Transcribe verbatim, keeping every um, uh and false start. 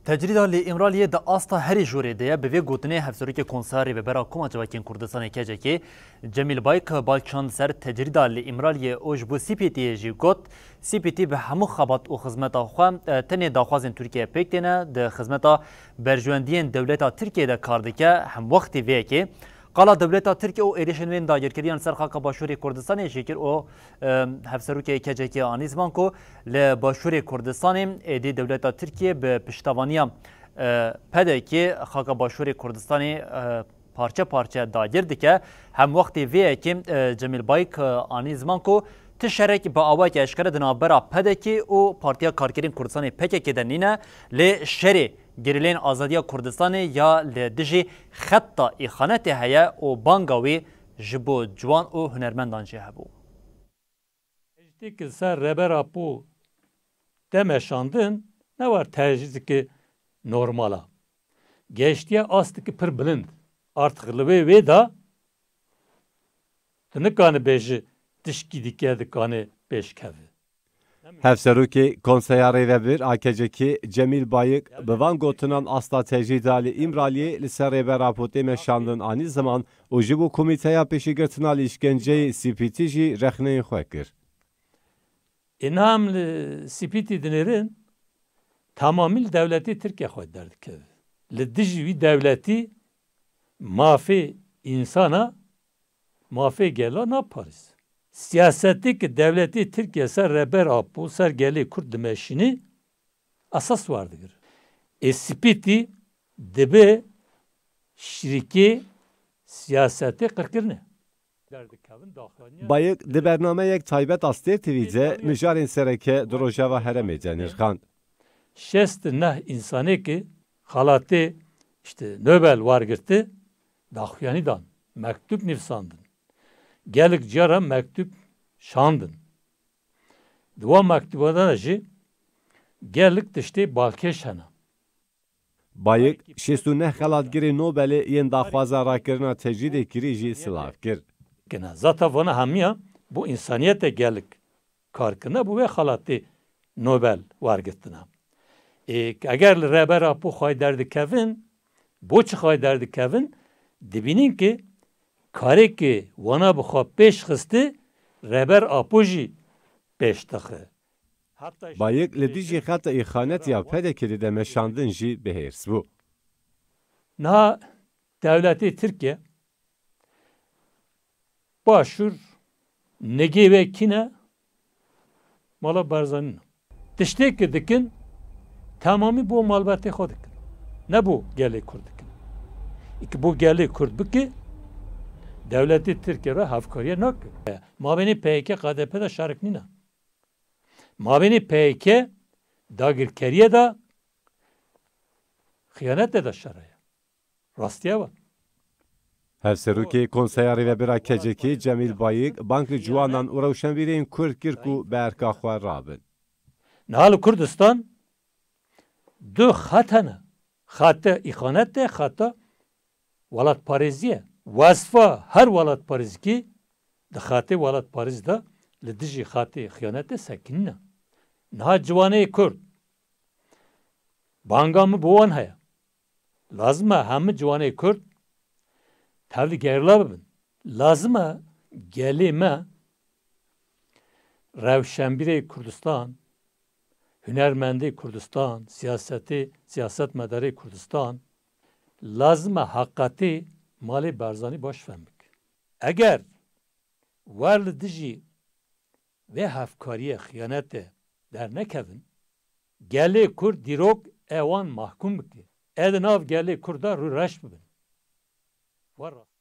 Tecrîda li Îmraliyê di asta herî jorê de ye. Bi vê gotinê Hevserokê Konseya Rêvebera Koma Civakên Kurdistanê, K C K, Cemîl Bayik bal çand ser tecrîda li Îmraliyê û ji bo C P T'yê jî got, C P T bi hemû xebat û xizmeta xwe, e, tenê daxwazên Tirkiyeyê pêk têne, di xizmeta berjewendiyên dewleta Tirkiyeyê de kar dike, hemwextî vê yekê qala dewleta Tirkiye û êrişên wê ên dagirkeriyan ser xaka Başûrê Kurdistanê jî kir û, e, Hevserokê K C K anî ziman ku li Başûrê Kurdistanê êdî dewleta Tirkiye bi piştevaniya, e, P D K'ê xaka Başûrê Kurdistanê, e, parçe parçe dagir dike. Hemwextî vê yekê, e, Cemîl Bayik, e, anî ziman ku ti şerek bi awayekî eşkere di navbera P D K'ê û Partiya Karkerên Kurdistanê, P K K, de nîne, lê şerê gerîleyên azadiya Kurdistanê ya li dijî xeta îxanetê heye û banga wî ji bo ciwan û hunermendan jî hebû. Tecrîdek li ser Rêber Apo tê meşandin, ne war tecrîdeke normal a. Gehiştiye astekî pir bilind. Artık li wê wê de tu nikane bêjî tişkî dike dikane pêşkeve. Hevserokê Konseya Rêvebir a K C K Cemîl Bayik bi van gotinan asta tecrîda li Îmraliyê li ser Rêber Apo tê meşandin anî ziman û ji bo Komîteya Pêşîgirtina li Îşkenceyê, C P T, jî rexneyên xwe kir. Ê niha em li C P T dinêrin, tamamî li dewletê Tirkiye xwe derdikeve. Li dijî wî dewletî mafê însana, mafê gela naparêz. Siyasetê ki dewletê Tirkiye ser Rêber Apo, ser gelê Kurd dimeşîne, esas war digir. Ê C P T dibe şirîkê siyasetê qirkirine. Bayik di bernameyek taybet a Stêr T V de mijarên sereke di rojeva herêmê de nirxand. Şêst û neh însanê ki xelatê, işte, Nobel wergirti, daxuyanî dan, mektûb nivîsandin. Gelek cara mektûb şandin. Di wan mektûban de jî gelek tiştê balkêş hene. Bayik, şêst û neh xelatgirê Nobelê yên daxwaza rakirina tecrîdê kirî jî silav kir. Kine. Zata vana hemiya bo însaniyete gelek kar kirine, bo wê xelatê Nobel wergirtine. Ê, eger li Rêber Apo xway derdikevin, bo çi xway derdikevin, dibînin ki karê ki wana bi xwe pêş xisti, Rêber Apo jî pêş dixe. Bayik li dijî xeta îxanetî ya P D K'ê de meşandin jî bi hêrs bû. Niha dewletê Tirkiye Başûr, nigê wê kî ne? Mala Barzanî ne. Tiştê ki dikin, temamî bo malbatê xwe dikin. Ne bo gelê Kurd dikin. Î ki bo gelê Kurd bike, dewletê Tirkiye re hevkariye nake. Mabênê P Y K K D P de şerik nîne. Mabênê P Y K dagirkeriye de, xiyanete de şer heye. Rastiye ve. Hevserokê Konseya Rêvebira K C K Cemîl Bayik bang li ciwanan û rewşenbîrên Kurd kir ku bi erka xwe rabin. Niha li Kurdistan du xet hene. Xete îxanete, xeta welatparêzî ye. Wezfa her welatparêzkî di xetê welatparêz de li dijî xetê xiyanetê sekinîne. Niha ciwanê Kurd, banga min bi wan heye. Lazim e hemî ciwanê Kurd tevlî gerîla bibin. Lazim e gelê me, rewşenbîrê Kurdistan, hunermendê Kurdistan, siyasetê, siyasetmedarê Kurdistan, lazim e heqetê malê Barzanî baş fehm bike. Eger wer li dijî vê hevkariye xiyanete dernekevin, gelê Kurd dîrok e wan mahkûm bike. E di nav gelê Kurd de rû reş bibin. Wa rast.